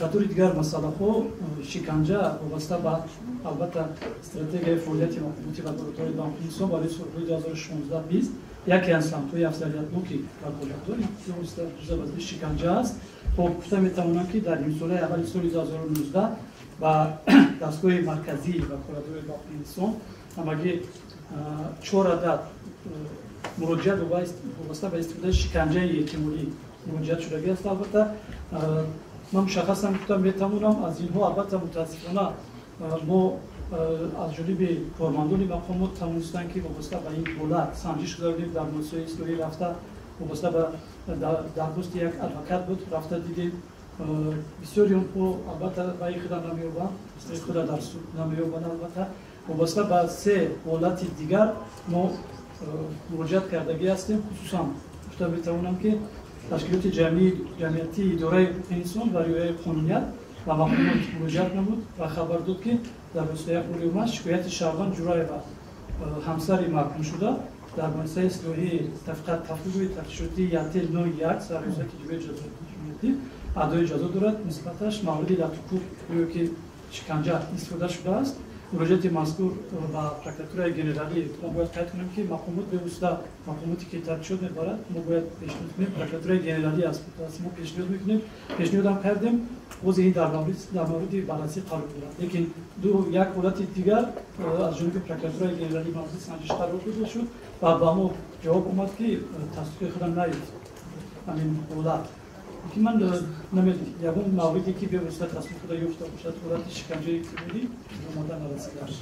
Қатори дигар масъалаҳо шиканҷа вобаста ба, албатта, стратегияи фаъолияти мақомоти ваколатдори ба ҳуқуқи инсон барои солҳои 2016-20 яке аз самтҳои афзалиятноки ваколатдори вазири шиканҷа аст. Хоб, гуфта метавонам, ки дар нимсолаи аввали соли 2019 ба дастгоҳи марказии ваколатдори ба ҳуқуқи инсон ҳамагӣ чор адад муроҷиат вобаста ба истифодаи шиканҷаи эҳтимолӣ муроҷиат шудагӣ аст. Албатта, ман мушаххасан гуфта метавонам, аз инҳо, албатта, мутаассифона, мо аз ҷониби кормандони мақомот тавонистанд, ки вобаста ба ин ҳолат санҷиш гузаронем. Дар муассисаи ислоҳӣ рафта, вобаста ба дархости як адвокат буд, рафта дидем. Бисёри онҳо, албатта, раи худа намеёбанд, худа дар суд намеёбанд. Албатта, вобаста ба се ҳолати дигар мо муроҷиат кардагӣ ҳастем. Хусусан гуфта метавонам, ки ташкилоти ҷамъиятии идораи ҳуқуқи инсон ва риояи қонуният ба мақомот муроҷиат намуд ва хабар дод, ки дар воситаи ахбори омма шикояти шаҳрванд Ҷураева, ҳамсари маҳкумшуда, дар муассисаи ислоҳии тафтиқгоҳи тафтишотии ятел 01 сарриёсати ҷумҳурии ҷазои адои ҷазо дорад, нисбаташ мавриди латукӯб ё ки шиканҷа истифода шудааст. Муроҷиати мазкур ба прокуратураи генералӣ, мо бояд қайд кунем, ки мақомот бевосита, мақомоте ки тафтишот мебарад, мо бояд пешниҳод кунем, прокуратураи генералӣ аст, мо пешниҳод мекунем, пешниҳодам кардем, боз ин дар мавриди баррасӣ қарор дорад. Лекин ду як ҳолати дигар аз ҷониби прокуратураи генералӣ мавриди санҷиш қарор дода шуд ва ба мо ҷавоб омад, ки тасдиқи худам наёфт ҳамин ҳолат, ки ман намедонам, ягон мавриде, ки бевосита тасдиқ худа ёфта бошад, ҳолати шиканҷаи эҳтимолӣ омода нарасидааст.